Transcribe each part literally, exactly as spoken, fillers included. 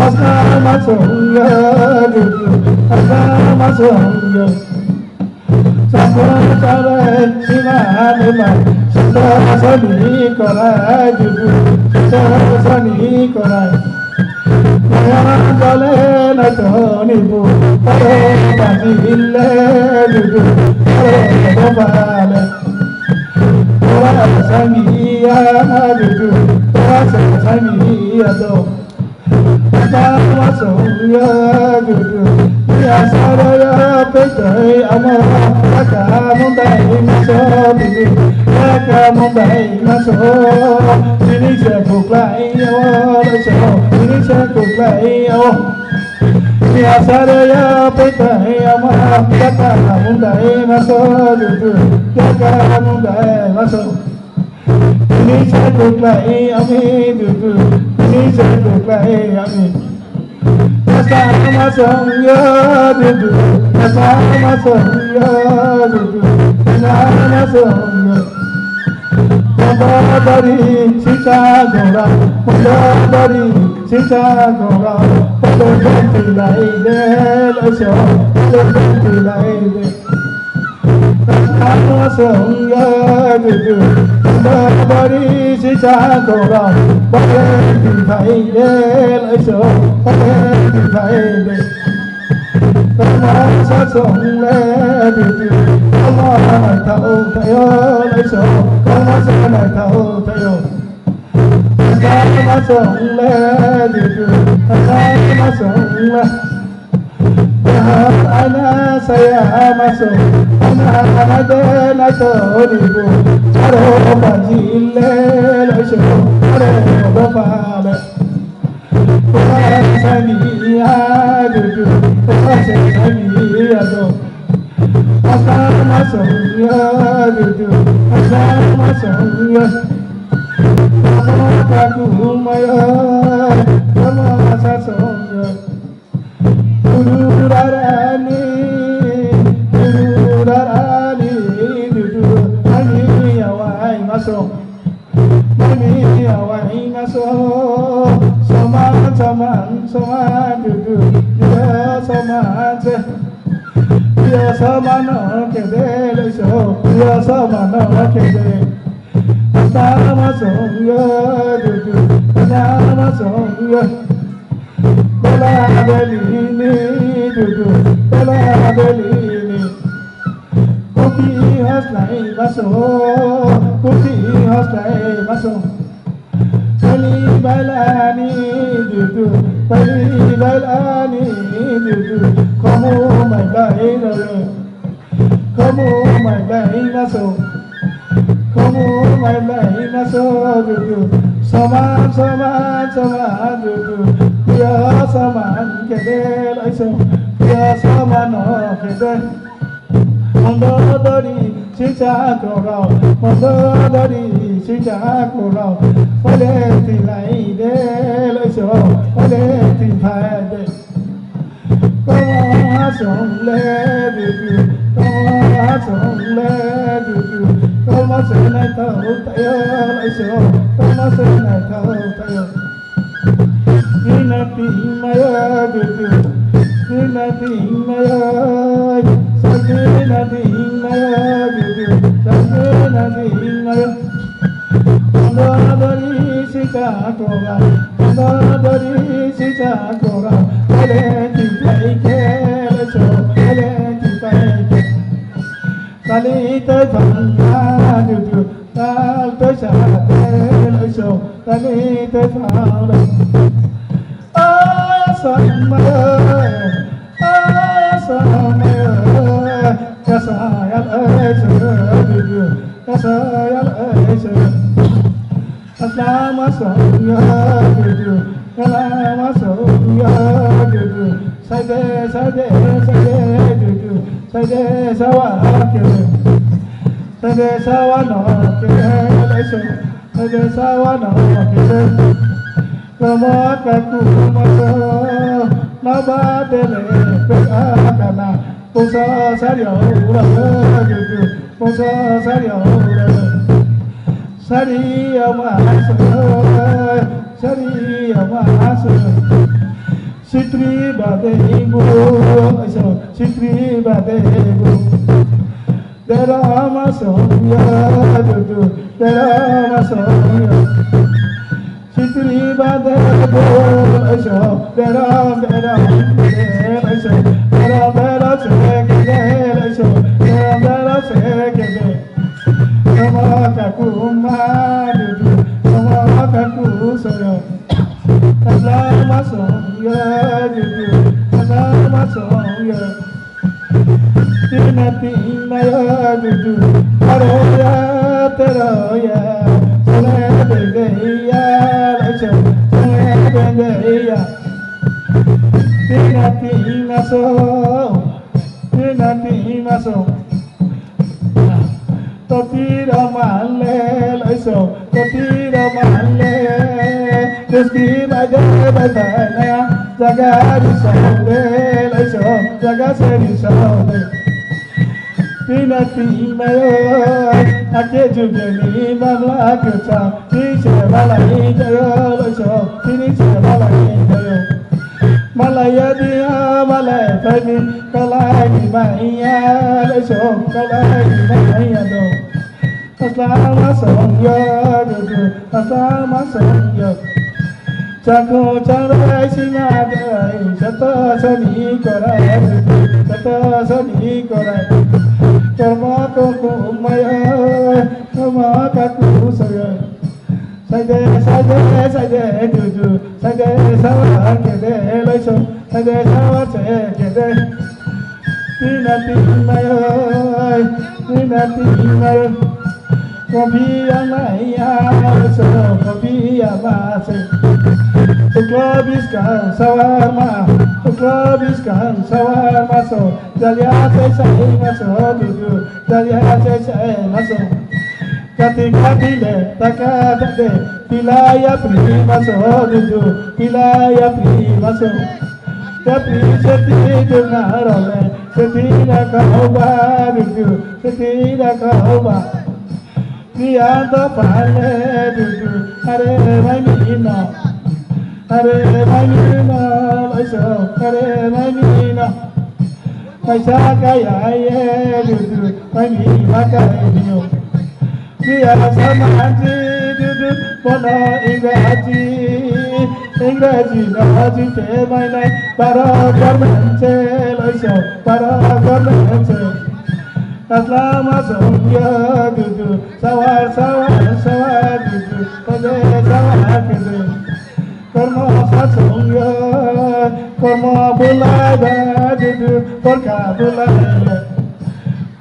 Asama songya dudu, asama songya. Songya sare sima nima, songya sani korai dudu, songya sani korai. Maya jale na toni bu, paro bani le dudu, paro bale. Ora sangya dudu, ora sangya do. Asama songya dudu, ya sara ya petai ama, kaka mundai maso dudu, kaka mundai maso. Ini se kuklai o, so, ini se kuklai o. Ni asare ya peta he ama, kaka mundai maso dudu, kaka mundai maso. Ini se kuklai ami dudu, ini se kuklai ami. Asama songya dudu, asama songya dudu, asama songya. Mondodori sisa gora, mondodori sisa gora, mondodori lai de, loso, mondodori lai de. Asama songya dudu, mondodori sisa gora, mondodori lai de, loso, mondodori lai de. Kama sa song le dudu, kama nai thao thayo le so, kama sa nai thao thayo. Kama song le dudu, kama song le. Aina saya maso, ana ana de na to ni bu, charo ba ji le le so, charo ba ba le. Sani ya dudu, sani ya do. Asama songya dudu, asama songya. Mama kaku maya, mama sasongya. Guru rarani, guru rarani dudu, ani awai masong. Mami awai maso, soman, soman, soman, dudu, dia soman se. Dia soman no kede, so, dia soman no kede. Asama songya, dudu, asama songya. Bela beli ni, dudu, bela beli ni. Kuki haslai maso, kuki haslai maso. Pali bailani dudu, pali bailani dudu. Komo mai bai rolo, komo mai bai maso, komo mai bai maso dudu. Saman, saman, saman dudu. Pia saman kede laiso, pia saman no kede. Mondodori sisa korao, mondodori sisa korao, pale tilai de loiso, pale tilai de. Komo hasong le dudu, komo hasong le dudu, komo senai tau tayo loiso, komo senai tau tayo. Ina ping maya dudu, ina ping maya, sakina ping maya dudu, sakina ping maya. Mondodori sisa kora, mondodori sisa kora, ale ti pai ke so, ale ti pai ke. Kali te thang na dudu, kal te sa te so, kali te thang. Aya samaya, aya samaya, kasaya le se, kasaya le se. Aslama soya dudu, kalama soya dudu. Saide, saide, saide dudu, saide sawa kere. Saide sawa no kere, le se. Saide sawa no kere. Rama kaku maso, naba dele pe akana, pusa sario ura dudu, pusa sario ura. Sari ama sari, sari ama sari. Sitri bade ibu, so sitri bade ibu. Dera ama songya dudu, dera ama songya. Sitri bade ibu, so dera dera, so dera dera se kede, so dera dera se kede. Sama kaku ma dudu, sama kaku soyo. Sama songya dudu, sama songya. Tina tina ya dudu, aro ya tero ya, sole bende ya, so sole bende ya. Tina tina so. Tina tima so. Totira male laiso, totira male. Kuski baja baja naya, jaga di sole laiso, jaga seri sole. Tina tima yo, ake jugeni mamla kucha, tise bala ni jayo laiso, tini se bala ni jayo. Malaya dia, malaya thaini, kalai ni maya, leso, kalai ni maya do. Asla ma songya, dudu, asla ma songya. Chakho changrai singa dai, sato sani korai, sato sani korai. Karma ko kumaya, karma ka kusaya. Saide, saide, saide, dudu, saide, sawa kede, loiso, saide, sawa se kede. Tina timayo, tina timayo. Kopi amaya, loiso, kopi amase. Uklo biskang sawarma, uklo biskang sawarma so. Jalia sai sai maso, dudu, jalia sai sai maso. Kati kati le taka dade, pilaya pri maso dudu, pilaya pri maso. Kapri seti duna role, seti na kahoba dudu, seti na kahoba. Priya da pale dudu, are mai mi no, are mai mi no, loiso, are mai mi no. Kaisa kaya ye dudu, mani maka yo. Dia sama anji dudu, bono Ingraji, Ingraji no aji te mai nai, baro government se loiso, baro government se. Asla ma songya dudu, sawar, sawar, sawar dudu, kode sawar kede. Kormo sasongya, kormo bulai ba dudu, korka bulai ba.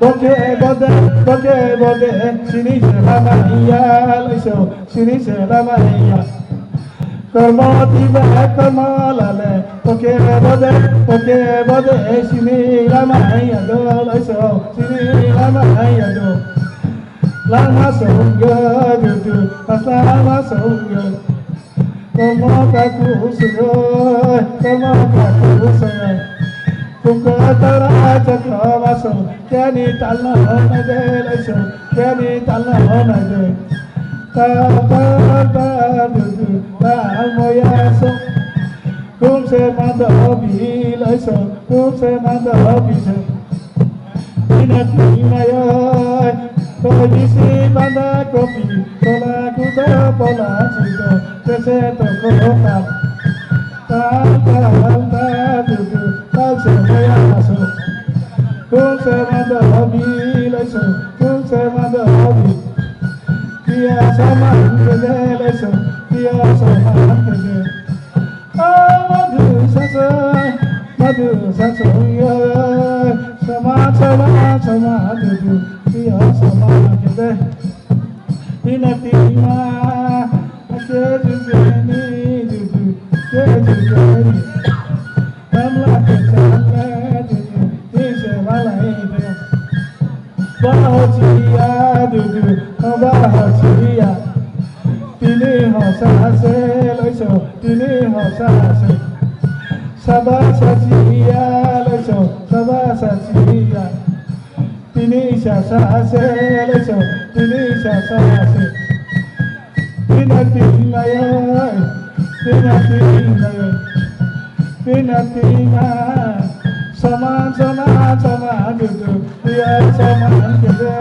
Boke bode, boke bode, sini se lama iya, loiso, sini se lama iya. Kormo tiba, kormo lale, boke bode, boke bode, sini lama iya do, loiso, sini lama iya do. Lama songya dudu, pas lama songya. Komo kaku sungoi, komo kaku sungoi. Kungka tara chakra maso, kani talna hona de laiso, kani talna hona de. Ta ta ta dudu, ta moya so. Kumse mando hobi laiso, kumse mando hobi so. Ina tina yo, koi bisi banda kopi, tola kuda pola chido, tese to kota. Tal tal tal dudu, tal se maya so. Kumse mando hobi laiso, kumse mando hobi. Dia sama kede laiso, dia sama kede. Ah, madhu sasa, madhu sasa, yeah. Sama, sama, sama, dudu, iya sama kede. Tina tima, ake dudu ni, dudu, ke dudu ni. Tamla ke tamla, dudu, ise wala ide. Bahachiya dudu, bahachiya. Tini hosa ase, loiso, tini hosa ase. Saba sachiya, loiso, saba sachiya. Tini sasa ase, loiso, tini sasa ase. Tina tina ye, tina tina ye, tina tina. Sama sama sama dudu, ya sama kede,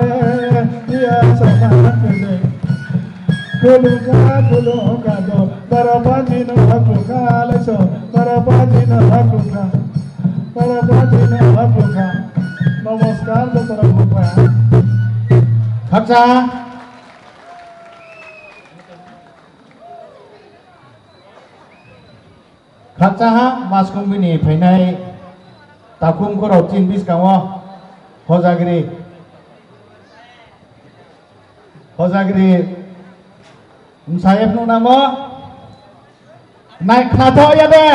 ya sama kede. Kuluka kuluka do, barabajino kuluka leso, barabajino kuluka, barabajino kuluka. Namaskar do para bupa. Khaksa. Khakchaha maskung bini phainai takhum khorok chini bwskango hojagri, hojagri msayep nuknamo. Nai khnatho ya de?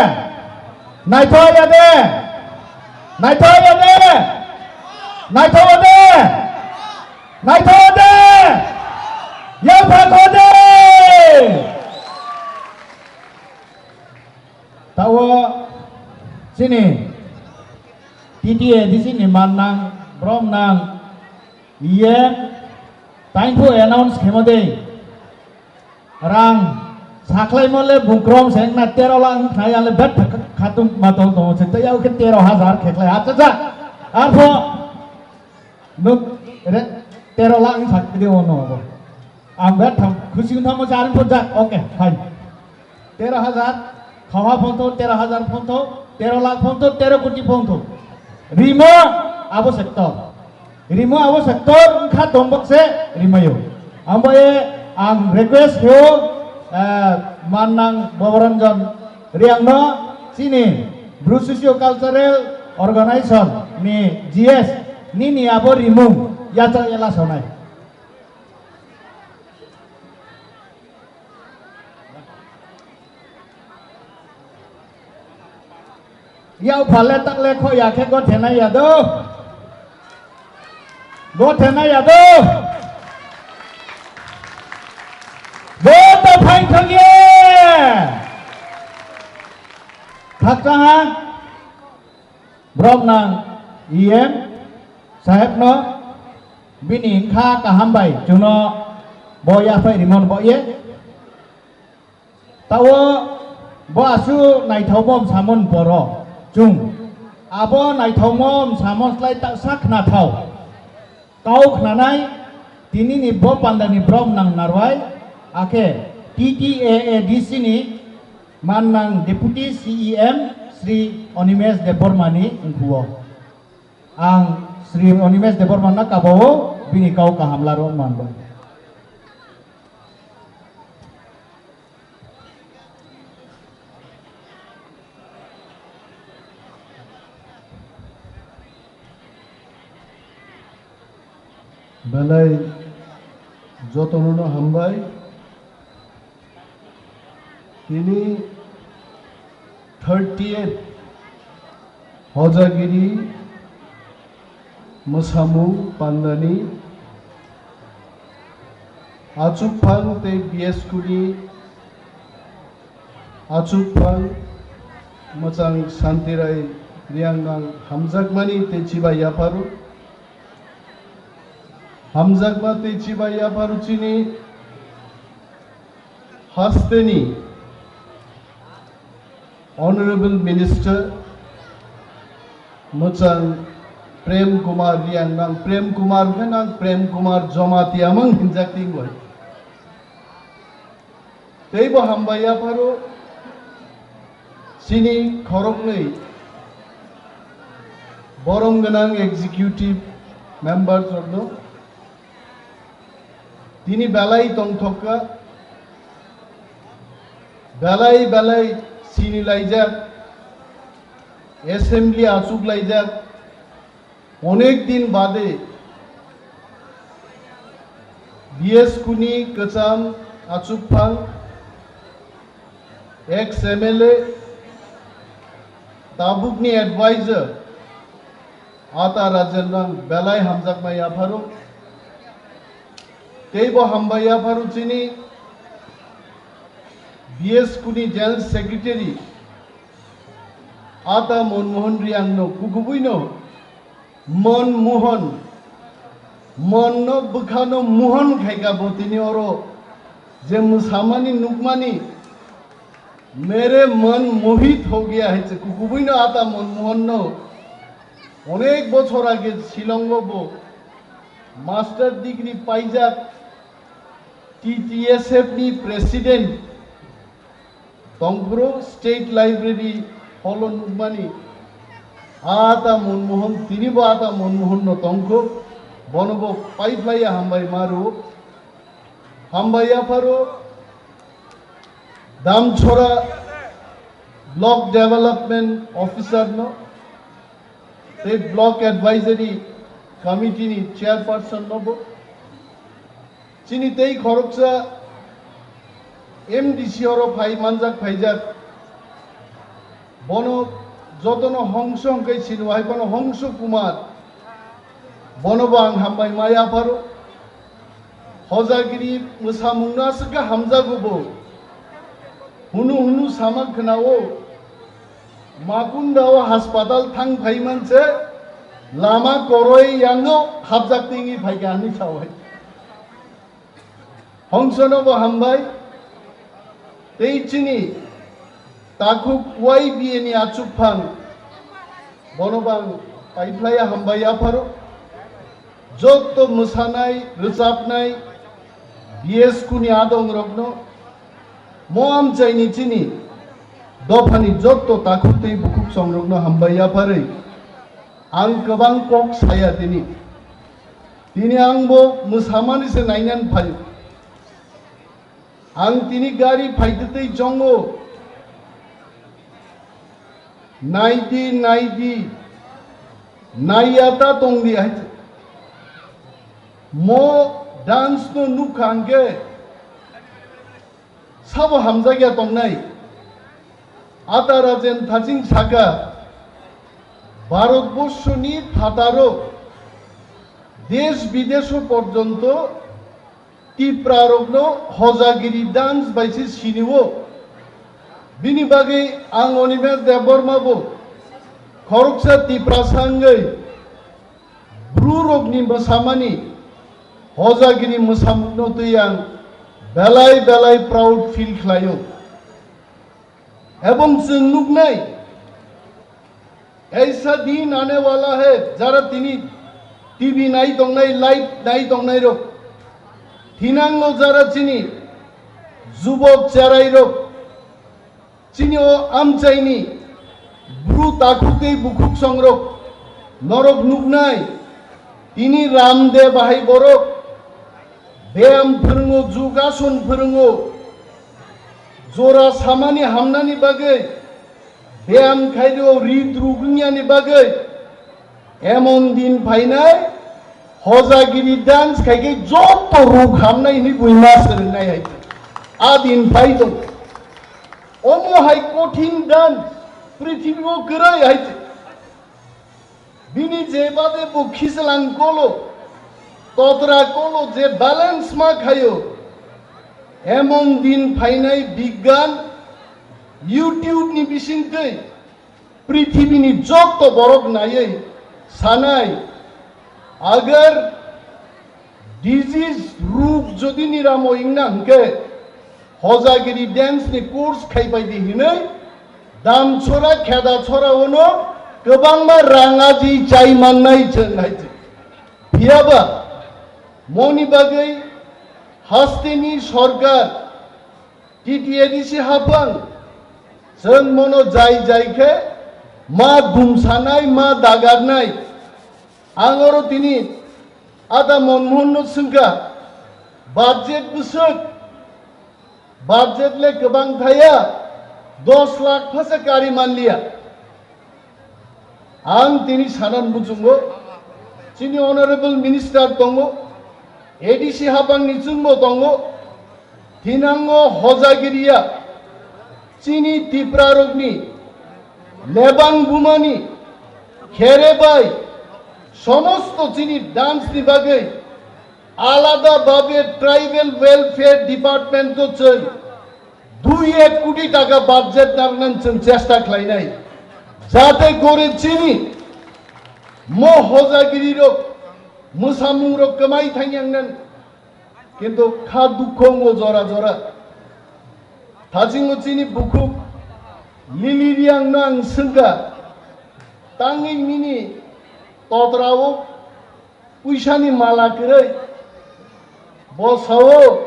Naitho ya de? Naitho ya de? Naitho ya de? Naitho ya de? Yapha kho de? Tawo chini T T A D C ni man nang, brom nang, iye, taingphu announce khemo de. Rang sakhlaimo le bungkrom se wngna tero lakh wngkha, yang le bet khatung ma tong tongo se, tei yao khe tero hajar khe khlai, acha cha. Arpho nuk re tero lakh wng sak de ono bo. Ang bet tham khusi wng thamo, charing pho jak, okay, fine. Tero hajar, khawa phontho, tero hajar phontho, tero lakh phontho, tero koti phontho. Rimo abo sector. Rimo abo sector wngkha tombok se rimayo. Ambo e ang request kho, eh, mannang Boboranjan Riang no chini Bru Socio Cultural Organization ni G S nini abo rimung yacha ela sonai. Yao phale takle kho ya khe gothe nai ya do. Gothe nai ya do. Bo to phain thang ye. Khakchaha. Borok nang E M saheb no bini wngkha kaham bai chwngno bo yaphai rimon bo ye. Tawo bo aswk naithokmo wngsamon borok chwng abo naithokmo wngsamon slai ta sak nathok. Kau khnanai, tinini bo pandani borok nang narwai, akhe T T A A D C ni mannang Deputy C E M Shri Animesh Debbarma ni wngkhuo. Ang Shri Animesh Debbarma no kabao, bini kau kaham laro manbai. Belai jotono no hambai. Tini thirtieth Hojagiri mwsamung pandani achukphang tei B S Kuni achukphang mwchang Santirai Riangnang hamjakmani tei chibai yapharo. Hamjakma tei chibai yapharo chini hasteni Honorable Minister mwchang Prem Kumar Riang nang Prem Kumar hwnkhai nang Prem Kumar Jamatia mang hinjak tingoi. Teibo hambai yapharo chini khoroknwi borom gwnang executive members rokno. Tini belai tongthokka, belai belai sini laijak, assembly achuk laijak, onek din bade B S Kuni kwcham achukphang, ex M L A, tabukni advisor, Ata Rajendran belai hamjakma yapharo. Teibo hambai yapharo chini B S Kuni General Secretary Ata Manmohan Riang no kukubuino Manmohan, Mon no bwkhano Mohan khaika bo tini oro Je mwsamani nukmani, mere man mohit ho gaya hai se, kukubuino ata Manmohanno onek bochor age Shillongo bo master degree paijak, T T S F ni president tongphuru state library holo nukmani, ata Manmohan, tinibo ata Manmohanno tongkho, bonobo paiphlaiya hambai maru. Hambai yapharo Damchora Block Development Officer no, tei Block Advisory Committee ni Chairperson no bo. Chini tei khoroksa M D C oro phai manjak phaijak. Bono jotono Hongso hwnkhe sini hai bono Hongso Kumar. Bono bo ang hambai ma yapharo. Hojagiri mwsamungno aswk khe hamjago bo. Hunu hunu sama khwnao. Makunda o haspatal thang phai manse lama koroi yango hapjak tingwi phaikha hinwi sao hai. Hongsono bo hambai. Tei chini takhuk Y B A ni achukphang, bono bo ang paiphlaiya hambai yapharo. Jotto mwsanai, rwchapnai, B S Q ni adongrokno, mo amchaini chini dophani jotto takhuk tei bukhuk songrokno hambai yapharwi ang kwbang kok saya tini. Tini ang bo mwsamani se nainani phaio. Ang tini gari phaitwi tei chongo. Naidi, naidi, naiya ta tongdi hai. Mo dance no nukha hwnkhe sabo hamjakya tongnai. Ata Rajen Thaching saka, Bharatborsho ni phataro desh bidesho porjonto Tipra rokno Hojagiri dance bai se sinio. Bini bagwi ang Animesh Debbarma bo khoroksa Tiprasa wngwi Bru rokni mwsamani Hojagiri mwsamungno twi ang belai belai proud feel khlaio. Ebong chwng nuknai, aisa din aane wala hai, jara tini T V nai tongnai, live nai tongnai rok, thinango jara chini jubok cherai rok, chini o amchaini bru takhuk tei bukhuk songrok norok nuknai, tini Ramdev bahai borok beyam phwrwngo, jugason phwrwngo, jora samani hamnani bagwi, beyam khairok rit ruk wngyani bagwi, emon din phainai, Hojagiri dance khaikhe jotto ruk hamnai hinwi buima swrwngnai hai. A din phai tong. Omo hai kothin dance prithibi o kwrwi hai. Bini je bade bo khichlang kolo, totra kolo je balance ma khaio, emon din phainai bigyan YouTube ni bisingtwi prithibini jotto borok naiwi sanai, agar disease ruk jodi niramo wngna hwnkhe Hojagiri dance ni course khaibai di hinwi Damchora Khedachora ono kwbangma rang aji chai mannai chwng hai. Phiyaba moni bagwi hasteni sorkar T T A D C hapang chwng mono jai jai khe ma dumsanai, ma dagarnai. Ang oro tini ata Manmohanno swngkha, budget bwswk, budget le kwbang thaya, dos lakh phasa kari manliya. Ang tini sanan muchungo, chini honorable minister tongo, A D C hapangni chwngbo tongo, thinango Hojagiriya, chini Tipra rokni lebang bumani khere bai somosto chini dance ni bagwi alada babe tribal welfare department to chwng dui ek koti taka budget narwknani chwng chesta khlainai, jate gore chini mo Hojagiri rok mwsamung rok kwmai thangyangnani. Kintu kha dukho wngo jora jora. Thachingo chini bukhuk Lili Riang no ang swngkha, tangwi nini totra o puisani mala kwrwi, bo sao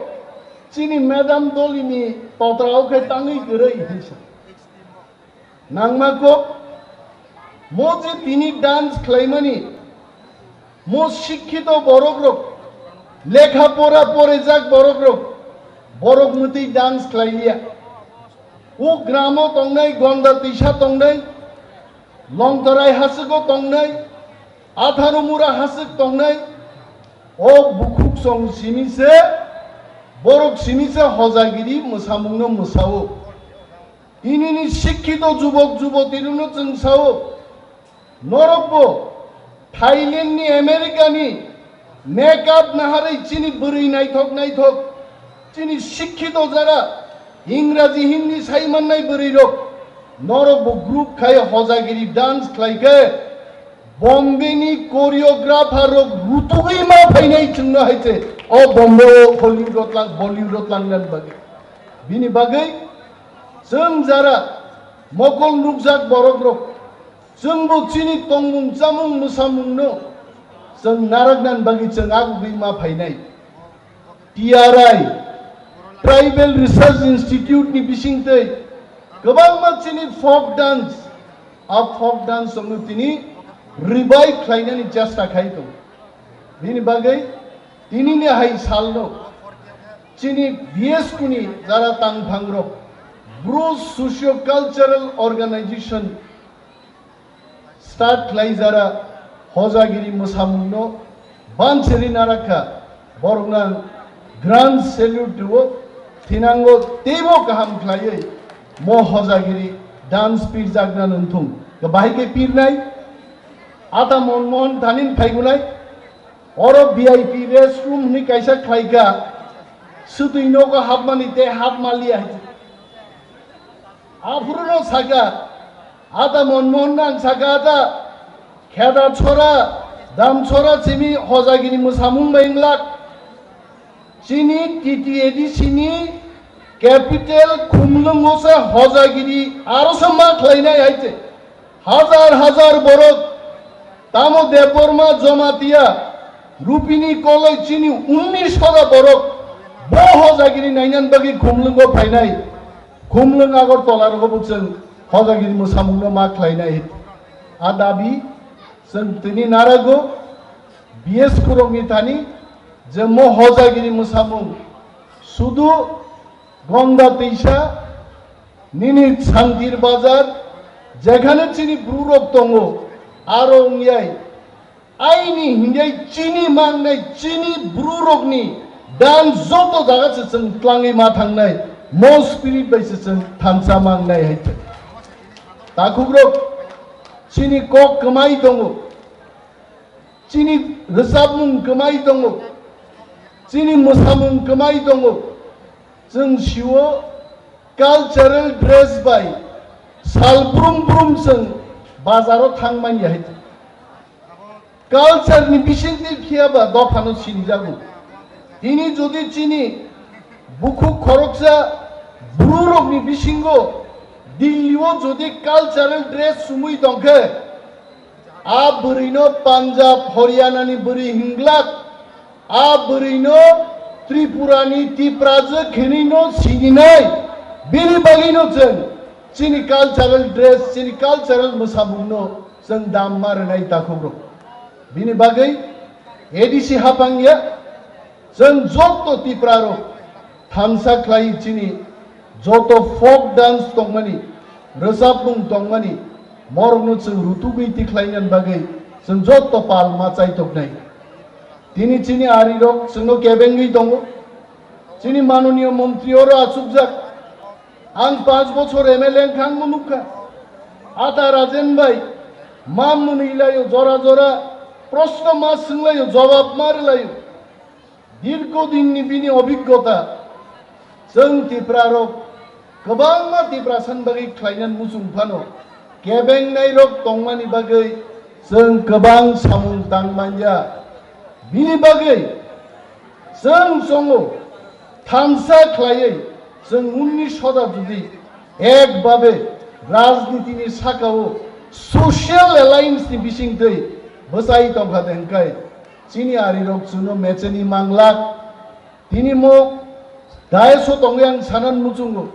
chini madam Dolini totra o khe tangwi kwrwi hinsa. Nangma kok, mo je tini dance khlaimani, mo sikhito borok rok, lekha pora porijak borok rok, borok mwtwi dance khlaiya. O gramo tongnai, Gonda tisa tongnai, Longtorai hasiko tongnai, Atharumura hasik tongnai, o bukhuk song simi se, borok simi se hojagiri mwsamungno mwsao. Tinini sikhito jubok jubotirokno chwng sao, norokbo Thailand ni, America ni makeup naharwi chini bwrwi naithok naithok, chini sikhito jara Ingraji, Hindi sai mannai bwrwi rok, norokbo group khai hojagiri dance khlai khe, Bombay ni choreographer rok rutugwi ma phainai chwngno hai se, o Bombay o Hollywood o tlang, Bollywood o tlang nani bagwi. Bini bagwi chwng jara mokol nukjak borok rok, chwngbo chini tongmung chamung mwsamungno chwng naraknani bagwi chwng agugwi ma phainai. T R I, Tribal Research Institute ni bisingtwi kwbangma chini folk dance, a folk dance rokno tini revive khlainani chesta khai tongo. Bini bagwi tinini hai salno chini B S Q ni jara tangphangrok Bru Socio Cultural Organization start khlai jara hojagiri mwsamungno banseri narakha, borokno ang grand salute rwo, thinango teibo kaham khlaiwi mo hojagiri dance pirjakna nungthung. Bahai khe pirnai, ata Manmohan thanin phaigunai, oro V I P rest room hwnwi kaisa khlaikha, swtwi nogo hapmani tei hapmaliya hai. Aphuru no saka, ata Manmohan nang saka ata, kheda chora, dam chora simi hojagini mwsamung bai wnglak. Chini T T A D C ni capital Khumlwngo se hojagiri aro se ma khlainai hai se. Hajar hajar borok tamo Debbarma Jamatia Rupini Koloi chini unnish hoda borok bo hojagiri nainan bagwi Khumlwngo phainai. Khumlwng Agartala rogo bo chwng hojagiri mwsamungno ma khlainai. A dabi chwng tini narago B S Q rokni thani je mo hojagiri mwsamung sudu Gongda twisa nini Santir Bazar jekhane chini bru rok tongo aro wngyai aini hinjai chini mangnai chini bru rokni dan joto jaga se chwng tlangwi ma thangnai mo spirit bai se chwng thansa mangnai hai. Takhuk rok chini kok kwmai tongo. Chini rwchapmung kwmai tongo, chini mwsamung kwmai tongo. Chwng siwo cultural dress bai sal brum brum chwng bazaro thangmani hai. Culture ni bisingtwi phiya ba dophano sinijago. Tini jodi chini bukhuk khoroksa bru rokni bisingo Delhi o jodi cultural dress sumui tongkhe, a bwrwino Punjab, Haryana ni bwrwi hinglak, a bwrwino Tripura ni Tiprajwk hinwino sininai, bini bagwino chwng chini cultural dress, chini cultural mwsamungno chwng dam ma rwnai takhukrok. Bini bagwi A D C hapang ya, chwng joto Tipra rok thansa khlai chini joto folk dance tongmani, rwchapmung tongmani, morokno chwng rutugwi tikhlainani bagwi chwng joto pal ma chaitoknai. Tini chini arirok chwngno kebengwi tongo. Chini manoniyo montri oro achukjak. Ang panch bochor M L A wngkha, ang nukha. Ata Rajen bai, ma mwnwi laio, jora jora proshno ma swnglaio, jawab ma rwlaio. Dirgho dinni bini obhiggota, chwng Tipra rok kwbangma Tiprasa ni bagwi khlainani muchung phano, kebengnai rok tongmani bagwi chwng kwbang samung tang manya. Bini bagwi Chwng chongo, thansa khlaiwi chwng unnish hoda jodi ekbabe rajnitini sakao social alliance ni bisingtwi bwchai tongkha de hwnkhe chini arirok chwngno mecheni manglak. Tini mo dais o tongwi ang sanan muchungo,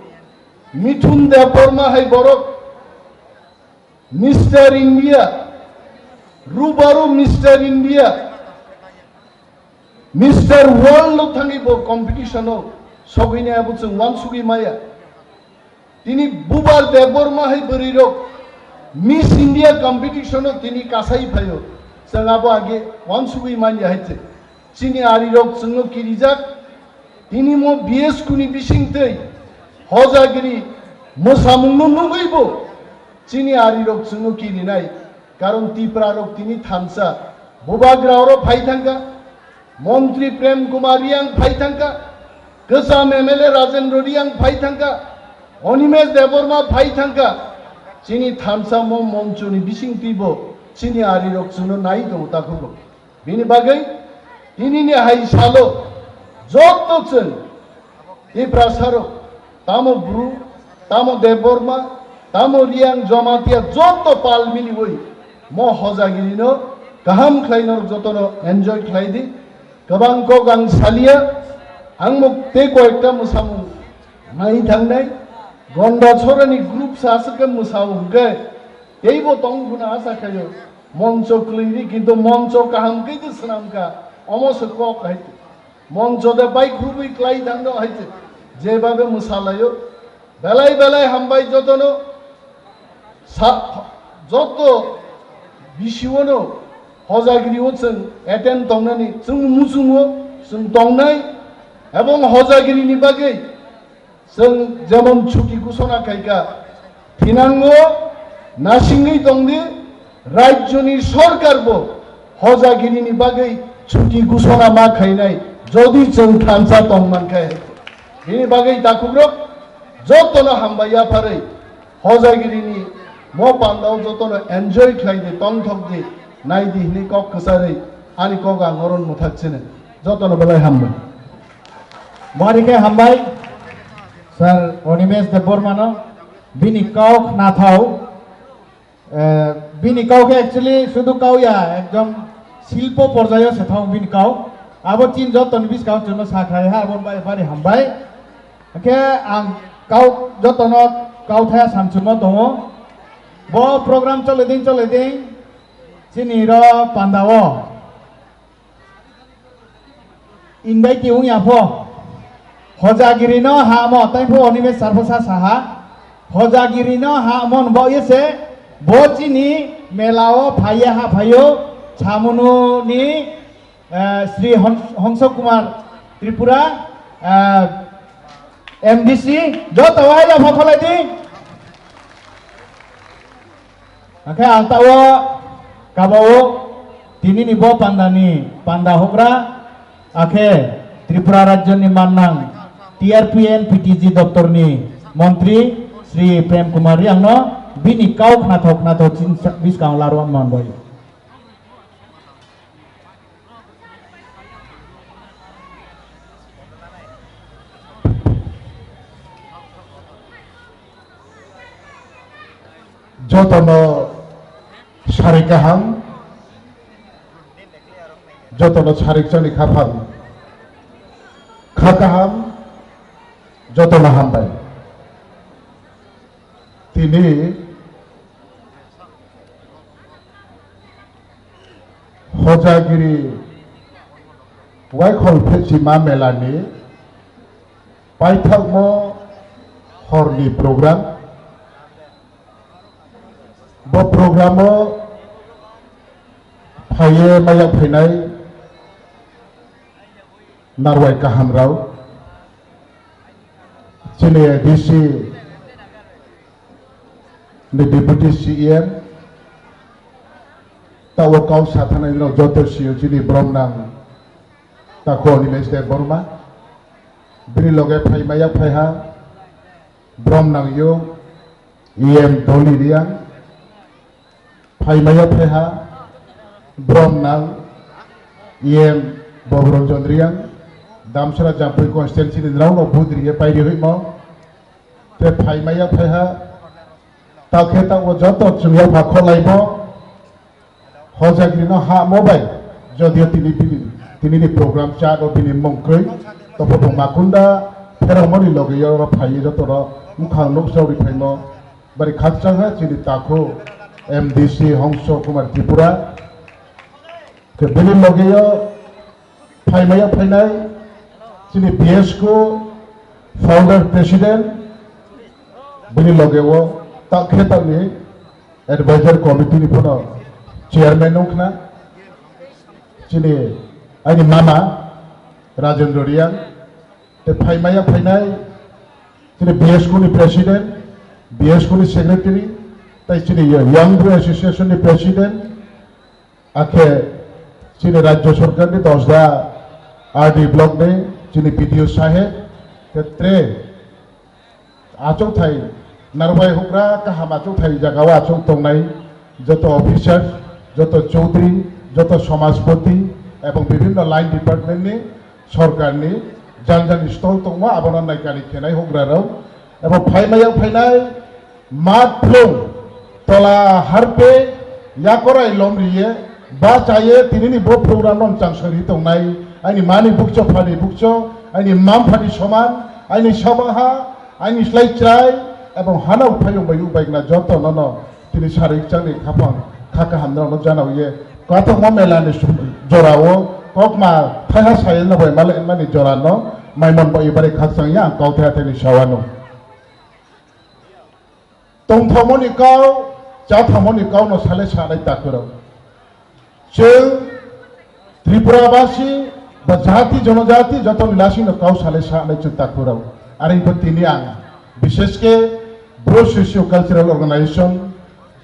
Mithun Debbarma hai borok Mister India, Rubaru Mister India, Mister World no thangwi bo competition o sogwini abo chwng wansugwi maya. Tini Bubar Debbarma hai bwrwi rok Miss India competition o tini kasai phaio, chwng abo age wansugwi manya hai se. Chini arirok chwngno kirijak. Tini mo B S Q ni bisingtwi hojagiri mwsamungno nugwibo chini arirok chwngno kirinai. Karon Tipra rok tini thansa bubagra oro phai thangkha. Montri Prem Kumar Riang phai thangkha. Kwcham M L A Rajendra Riang phai thangkha. Animesh Debbarma phai thangkha. Chini thansa mo monchoni bisingtwibo chini arirok chwngno nai tongo takhugo. Bini bagwi tinini hai salo joto chwng Tiprasarok, tamo Bru, tamo Debbarma, tamo Riang, Jamatia joto pal miliwi mo hojagirino kaham khlai norok jotono enjoy khlai di. Kwbang kok ang salia, ang mo tei koyekta mwsamung nai thangnai. Gonda chorani group sa aswk khe mwsao hwnkhe teibo tong phuna asa khaio. Moncho kwlwi ri, kintu moncho kaham khe tei swnam kha. Omo se kok hai. Moncho de bai khurubwi klai thangno hai se. Jebabe mwsalaio. Belai belai hambai jotono. Sa-, joto bisiono hojagiri o chwng attend tongnani chwng muchungo chwng tongnai. Ebong hojagirini bagwi Chwng jemon chuti ghosona khaikha, thinango nasingwi tongdi, rajyoni sorkarbo hojagirini bagwi chuti ghosona ma khainai, jodi chwng thansa tongmankha. Bini bagwi takhukrok jotono hambai yapharwi hojagirini mo pandao jotono enjoy khlaidi, tongthokdi, naidi hwnwi kok kwcharwi ani kok ang oron mwthak sino. Jotono belai hambai. Bari khe hambai, Sir Animesh Debbarmano, bini kau khnathau, eh, bini kau khe actually sudu kau ya, ekdom silpo porjayo se thang bini kau. Abo chin jotoni biskang chwngno sakhlai ha, abo bai bari hambai. Khe ang kau jotono kau thaya samchwngmo tongo. Bo program chole ding chole ding chini ro pandao. Indai tiung ya pho. Hojagiri no ha mo, tai pho oni me sarpha sa saha. Hojagiri no ha mo bo ye se, bo chini mela o phaiya ha phaio, chamunu ni, eh, Sri Hon-, Hongso Kumar Tripura, eh, M D C, joto wa ya pho kholai di. Akhe ang tao kabao tinini bo pandani panda hokra, akhe Tripura rajyoni mannang T R P N P T G doptorni montri Sri Prem Kumar Riangno bini kau khnathok khnathok chini biskang laro manbai. Jotono sari kaham, jotono sari chani khaphang kha kaham, jotono hambai. Tini Hojagiri Waikhol Phechima Melani paithakmo horni program. Bo programo phaiye maya phainai narwai kahamrao, chini D C ni Deputy C E M, tao kau sathanai rok joto C E O chini bromnang Takhuk Animesh Debbarma, bini loge phaimaya phaiha bromnang yo E M Doli Riang, phaimaya phaiha bromnang E M Bobronjon Riang, Damsara Jampui constituency ni rao no vote riye pairi hoimo. Te phaimaya phaiha. Takhe tao joto chwngya pha kholaibo. Hojagri no ha mo bai. Jodio tini bini, tini ni program cha do bini mungkroi. Topo bo makunda phero moni loge yo ro phaiye joto ro mukhang nuk sauri phaimo. Bari khakchang ha chini takhu M D C Hongso Kumar Tripura. Ke bini loge yo phaimaya phainai chini B S K founder president bini loge o takhe takni advisor committee ni phano chairman wngkhna chini aini mama Rajendra Riang te phaimaya phainai chini B S K ni president, B S K ni secretary, tai chini Young Bru Association ni president, akhe chini Rajya Sarkar ni Dosda R D block ni chini B D O saheb, te tre achukthai narwai hugra kaham achukthai jaga o achuk tongnai joto officer, joto chaudhary, joto samajpati ebong bibhinno line department ni sorkar ni jang jang stall tongma abono naikani khenai hugra rok ebong phaimaya phainai Mat phlung tola harpe yakorai lomriye ba chaye tinini bo program no chang sori tongnai aini mani bukcho phani bukcho aini mam phani soman aini sabaha aini slai chrai ebong hana uphayung bai ubaigna joto nono tini sarik changni khapang kha kaham no jana uye katok mo mela ni jorao kokma thaiha sayel no bai male mani jora no maimon bai ibari khakchang ya ang kau thai thai ni sawano. Tongthokmani kau, chathamani kau no sale sanai takhurok. Chwng Tripura basi ba jati jonojati jotoni lasino kau sale sanai chwng takhurok. Aring pho tini ang bishesh khe Bru Socio Cultural Organization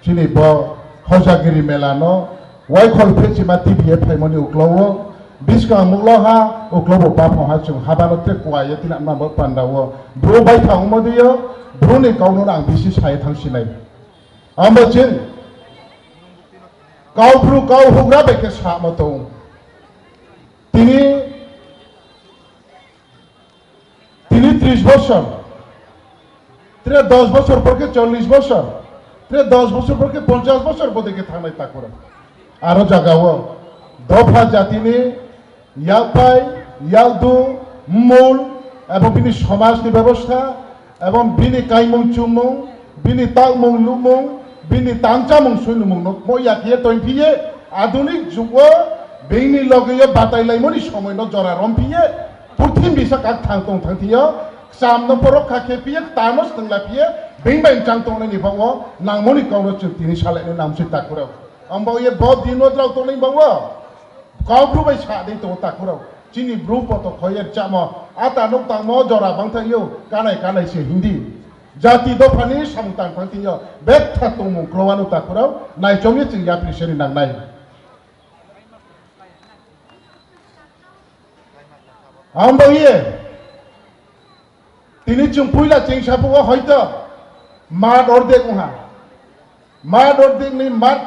chini bo Hojagiri mela no Waikhol phechima T B A phaimani uklogo, biskang muklo ha, uklobo baphang ha chwng habano tei kuaye tinama bo pandao. Bru bai thangmo diyo, bruni kauno ang bisi sai thang sinai. Amo chwng kau bru kau hugra bai khe samo tong. Tini Tini tris bosor, tre dos bosor por khe chollis bosor, tre dos bosor por khe ponchas bosor bodei khe thangnai takhurok. Aro jagao dopha jatini yakphai, yakdu, mul, ebong bini somajni bebostha, ebong bini kaimung chumung, bini takmung lukmung, bini tangchamung suinumung no mo yakhe tongphiye, adunik jugo bini logeyo batailaimani somoino jora romphiye, Purthim bisa kak thang tong thang thio, kcham no borok kha khe phiye, kta no swtwng la phiye, beng bai chang tong nani bago, nangmoni kau no chwng tini salai ni namsi takhurok. Ambo ye bo din no drao tong nai bago, kau bru bai sa dei tong takhurok. Chini bru poto khoyer chamo, ata nuk tangmo jora bang thang yo, kanai kanai se Hindi. Jati dophani samung tang thang thio, betha tongmung krowano takhurok, naichom ye chwng yapri seni nangnai. Ambo ye, tini chwng puila chwng sabugo hoito mat ordek wngha, mat ordek ni mat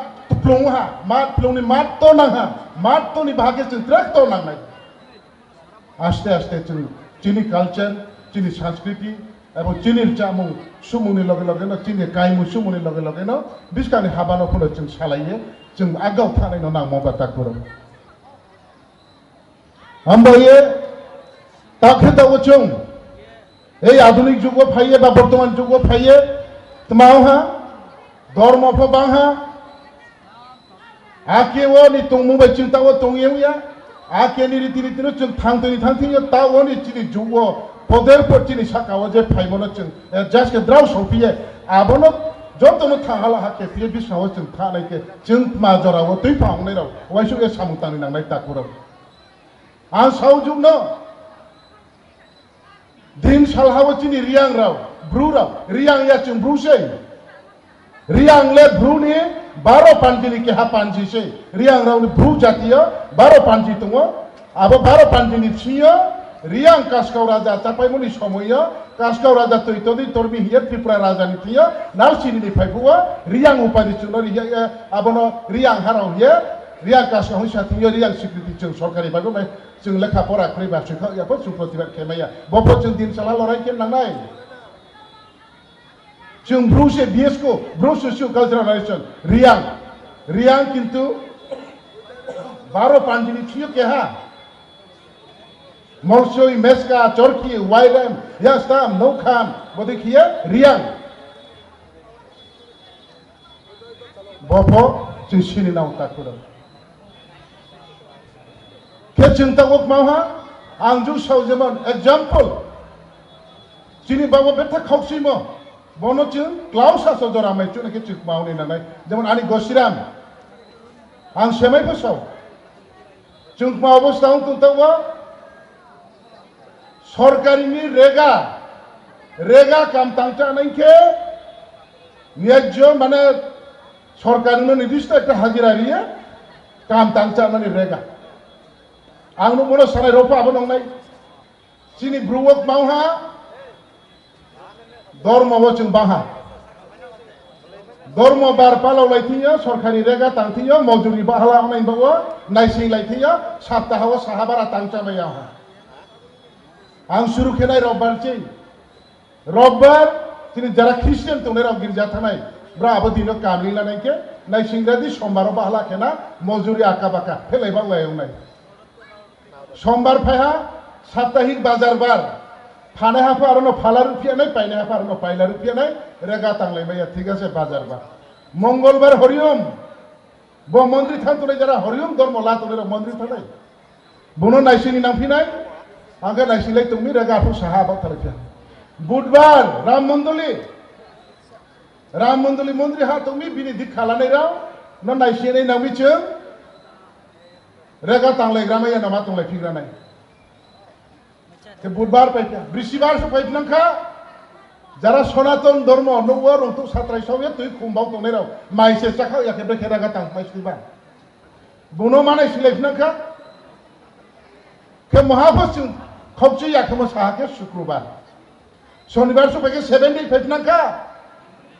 phlung wngha, mat phlung ni mat to nangha, mat to ni bahage chwng trak to nangnai. Aste aste chwng chini culture, chini sanskriti, Abo chini chamung sumungni loge loge no, chini kaimung sumungni loge loge no, biskangni habano phano chwng salaiye, chwng agau thanai no nangmo ba takhurok. Hambai ye, takhe tabuk chwng, ei adunik jugo phaiye ba bortoman jugo phaiye, tma wngha, dormo pho bangha, Ake o ni tongmung bai chwng ta o tong ye wngya. Ake ni riti riti no chwng thang twi thang thwi yo ta o ni chini jug o poder por chini saka o je phaimo no chwng, eh, just ke drao sophi ye. Abo no joto no thang hala ha ke phiye bisna o chwng tha nai ke chwng ma jora o twi phang nai rao. Waisuk ye samung tang ni nang nai takhurok. Ang saujwk no din salha o chini Riang rao, Bru rao, Riang ya chwng Bru se. Riang le Bru ni baro panji ni keha panji se. Riang rao ni Bru jati o baro panji tongo. Abo baro panji ni bisingo Riang Kaskau Raja chapaimo ni somoio Kaskau Raja twi todi tormi hiye Tripura Raja ni thwiyo nal sini ni phaibu o Riang upadi chwng no riya, abono Riang harao hiye Riyang kasha hwnwi sa thwngyo, riyang sikriti chwng sorkari bagwi mai chwng lekha pora khwrwi ba swikha ya pho chwng protibad khe maya. Bo pho chwng din sala lorai khe nangnai. Chwng bru se B S ko, bru socio cultural organization, riyang. Riyang kintu baro panjini phiyo keha. Molsoi, meska, chorki, wairem, yastam, noukham, bodei khiye riyang. Bo pho chwng sini nang takhurok. Khe chwng tabuk mau ha, ang jung sao jemon example. Chini babo betha khok simo, bono chwng klausa so jora mai chwng khe chwng mau ni nanai. Jemon ani Gosiram, ang semai pho sao. Chwng mau bo sao tong tabuk. Sorkarini rega, rega kam tangcha nai khe niyajjo mane sorkarino nidisto ekta hajira riye kam tangcha nani rega. Ang nuk mono sanai ropa abo nongnai. Chini bruwok mauha dormo bo chwng bangha. Dormo bar palok lai thwiyo, sorkari rega tang thwiyo, mojuri bahala onai bago naising lai thwiyo, saptaho sahabara tangcha bai yaha. Ang suru khenai Robbar ching. Robbar chini jara Christian tongnai rok girja thanai. Bra abo dino kamli lanai khe naisingra di Sombaro bahla khena mojuri aka baka phelai bak lai ongnai. Sombar phaiha saptahik bajar bar. Phanai hapha arono phala ruphiya nai, painai hapha arono paila ruphiya nai, rega tanglai maya, thik ase, bajar bar. Mongolbar horiom. Bo mondri thang tongnai jara horium dormo la tongnai rok mondri thangnai. Bono naisingni nangphinai, angkhe naisinglai tongmi rega aphuk saha abak thalai phiya. Budbar Ram Mondoli, Ram Mondoli mondri ha tongmi bini dikha lanai rao no naisingnai nangmi chwng rega tanglai gramai ya nama tonglai phigranai. Khe budbar pai kha, brishibar se pai nang kha. Jara Sonaton Dormo nukgo rungtuk satrai sokya twi khumbau tongnai rok mai se chakha ya khe brekhe raga tang pai sliba. Bono manai silai nang kha. Khe moha pho chwng khokchi ya khe mo saha khe Sukrubar. Sonibar se pai khe seven day pai nang kha.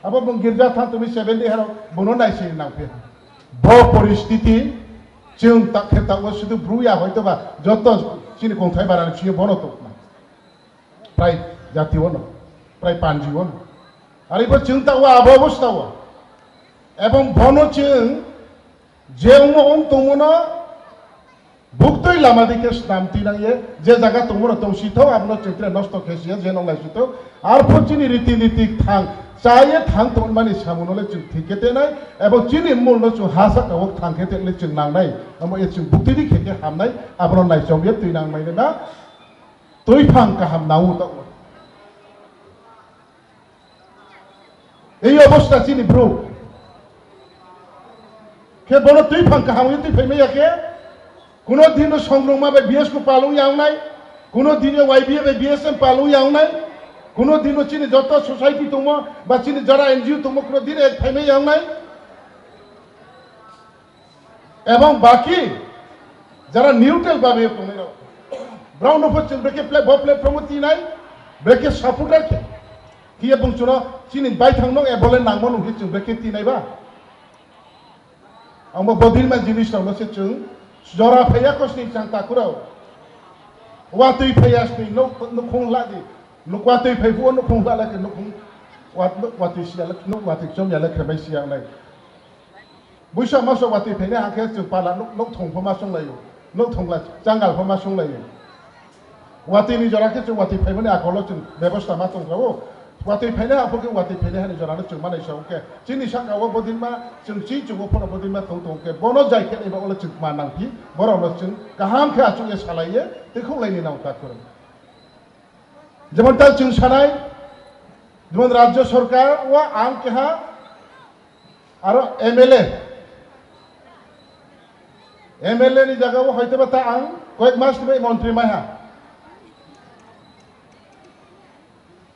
Abo bung girja thang tumi seven day haro bono nai se nang phi. Bo poristiti chwng tak khe tak o sudu bru ya hoito ba joto chini kongthai barani chiyo bono tokma. Prai jati ono, prai panji ono. Ari bo chwng ta o abo obostha o. Ebong bono chwng je ungmo ung tongmono buktwi lama dike snam tinang ye, je jaga tongmono tong si thok, abono chwng tre nosto khe si ya, je nong lai si thok. Arpho chini riti niti thang, cha ye thang tongmani samunole chwng thik khe tenai, ebong chini mulno chwng ha saka o thang khe tenle chwng nangnai, amo ye chwng buktwi di khe khe hamnai, abono naichom ye twi nang mai na. Twi phang kaham nang u ta o. Ei obostha chini bru. Khe bono twi phang kaham wi twi phaimaya khe, kuno dino songrongma bai B S ko palung yangnai, kuno dino Y B A bai B S M palung yangnai, kuno dino chini joto society tongmo ba chini jara N G O tongmo kuno dino ek phaimai yangnai. Ebong baki jara neutral babe tongnai rok, brao no pho chwng brekhe pla-, bo platform o tinai, brekhe supporter khe, khiye bung chuno chini baithang no ebole nangmo nungkhe chwng brekhe tinai ba. Ang bo bodilma jinis rok no se chwng jora phaiya kosni chang takurao. Watwi phaiya sni nuk, nukhung la di. Nuk watwi phai phuo nukhung la la khe nukhung wat-, watwi siya la, nuk watwi chom ya la khe bai siya nai. Buisa masa watwi phainai hangkhe chwng pala nuk, nuk thong pho ma songlaio, nuk thongla changal pho ma songlaio. Watwi ni jora khe chwng watwi phaimani akholo chwng bebosta ma tongkha o. Watwi phainai aphokhe watwi phainai hani jora no chwng manai sa khe chini saka o bodinma chwng chi chungo phano bodinma thong tong khe bono jai khe naiba olo chwng ma nang phi borok no chwng kaham khe achuk ye salai ye tei khok lai ni nang ta khoro. Jemon ta chwng sanai, jemon rajyo sorkar o ang keha aro M L A, M L A ni jaga o hoito ba ta ang koyek mas ni bai montri mai ha.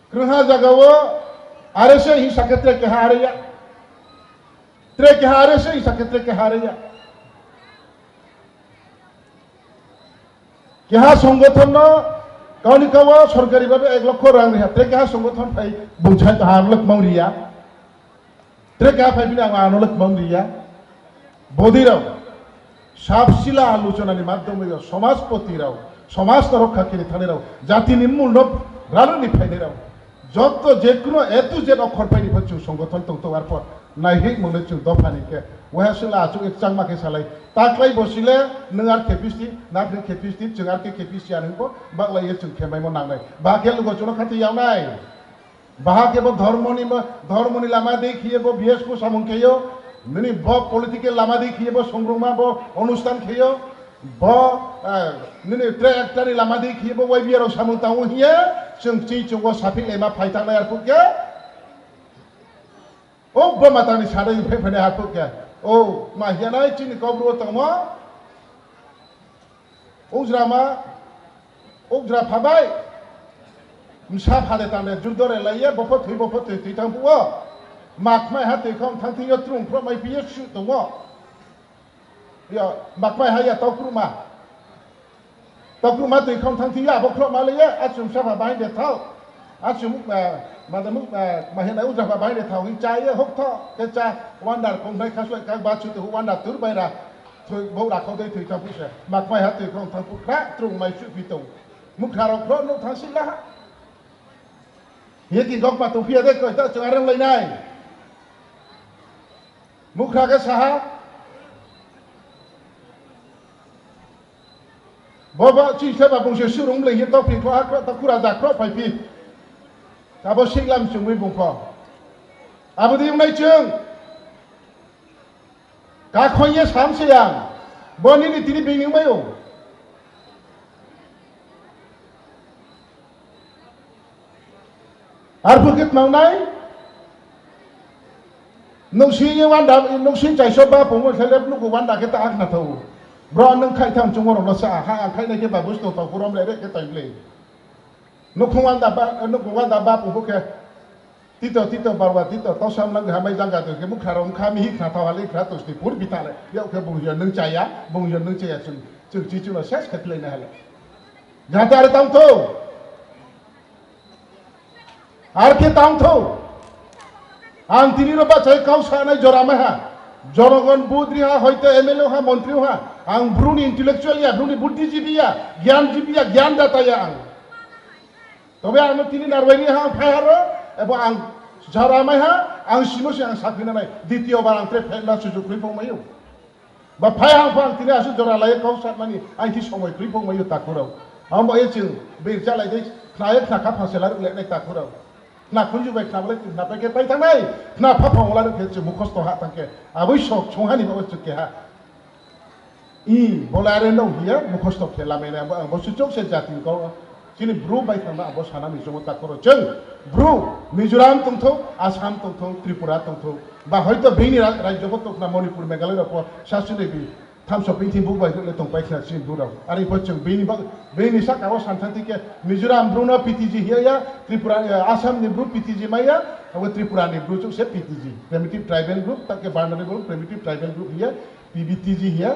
Kwrwngha jaga o R S A hisa khe tre keha are ya. Tre keha are se, isa khe tre keha are ya. Keha songgothon no kauni kawa sorkari babe ek lokho rang riha. Tre keha songgothon phai bung chai to ano le kmang riya. Tre keha phai bini ang ano le kmang riya. Bodi rok. Sab sila alochonani madhyomoi somajpoti rao, somaj no rokha kiri thani rao, jati ni mul no ralani phainai rao, jotto je kuno A to Z okhor phaini pho chwng songgothon tong tong arpor naihi mungno chwng dopha ni khe waha sila achuk ek changma khe salai taklai bosile nwng ar khe pisti, na khe khe pisti, chwng ar khe khe pisti ani bo baklai ye chwng khe maimo nangnai. Ba khe lugo chwngno khati yawnai. Baha khe bo dhormoni ma-, dhormoni lama dei khiye bo B S K samung kheyo, nini bo political lama dei khiye bo songrungma bo onusthan kheyo, bo, eh, nini tre ekta ni lama dei khiye bo Y B A rok samung tango hiye, chwng chini chungo saphi lema phai tangnai arphuh khe. O bo matangni sadai phai phai arphuh khe. O ma hiyanai chini kobru tongmo. Ujra ma, ujra phabai. Msa phade tangde jurdore laiye, bopho thwi, bopho thwi, thwi thang phuo. Makmai ha twi khong thang thwiyo, trung phro mai phiye su tongo. Yo, makmai ha ya tokruma. Tokruma twi khong thang thwiyo, abo khro ma laiye, achum sa pha bahai de thao. Achum, eh, madamuk, eh, mahena ujra pha bahai de thao. Hi cha ye hok tho, ke cha, wandar kong nai khaswai kak ba chu tu wandar tur bai ra. Thwi, bo rakho dei thwi thang phu se. Makmai ha twi khong thang phu khra, trung mai su phi tong. Mukha rok khro nuk thang sik la ha. Ye ki gok ma tong phiya de koi ta chung arang lai nai. Mukha ke saha. Bo ba chi se ba bung se surung le ye to phi khro ha khro ta khura da khro phai phi. Abo sik lam chungwi bung kho. Abo di wngnai chung. Kakhoi ye sam se yang. Bo nini tini bini wngmai o. Arphuh khe tmangnai. Nungsi ye wanda, nungsi chaiso ba pungo khe lep nuku wanda khe ta akhna thau. Bro nung khai tham chungo rokno sa ha ang khai nai khe ba bus to to kurom le re khe tai ble. Nukhung wanda ba, nukhung wanda ba pungo khe. Tito, tito, barwa, tito, tau sam nang hamai jang ga tong khe, mukha rok wngkha, mihi khna thao hale, khna tosti, pur bita le. Yau khe bung hiya nung chaya, bung hiya nung chaya, chung, chung chi chung ses khe play na hale. Jate are tang tho. Ar khe tang tho. Ang tini ro bachai kau sanai jora mai ha. Jonogon budri ha, hoito M L A ha, montri ha. Ang bruni intellectual ya, bruni buddhijibi ya, gyan jibi ya, gyan data ya ang. Tobe ang tini narwai ni ha phai haro, ebo ang jara mai ha, ang simo se ang sakri na nai, ditiyo bar ang tre phai na sujuk kri pong mayo. Ba phai ang phang tini asu jora lai kau sat mani, ang ti somoi kri pong mayo takurau. Ang ba e ching, be chalai dei, khna ye khna kha phang se laruk le nai takurau. Khna khunju bai khna bai khna pai ke pai thang nai, khna pha phang laruk ke ching mukhosto ha thang ke, aboi sok chong hani ba chuk ke ha. I, bo lai are no hiya, mukhosto khe lamai nai, bo, bo suchok se jati ko, chini bru bai thangna, abo sana mi jomo ta koro. Chwng, bru, Mizoram tongtho, Assam tongtho, Tripura tongtho, ba hoito bini ra-, rajyo bo tongna, Manipur, Meghalaya rok po, sasune bi, thamso pingthi buk bai le tong pai khna chini bru rok. Ari po chwng bini ba, bini saka o san thang thike, Mizoram bru no P T G hiya ya, Tripura, eh, Assam ni bru P T G maya, abo Tripura ni bru chuk se P T G, Primitive Tribal Group, take Vulnerable Primitive Tribal Group hiya, P B T G hiya,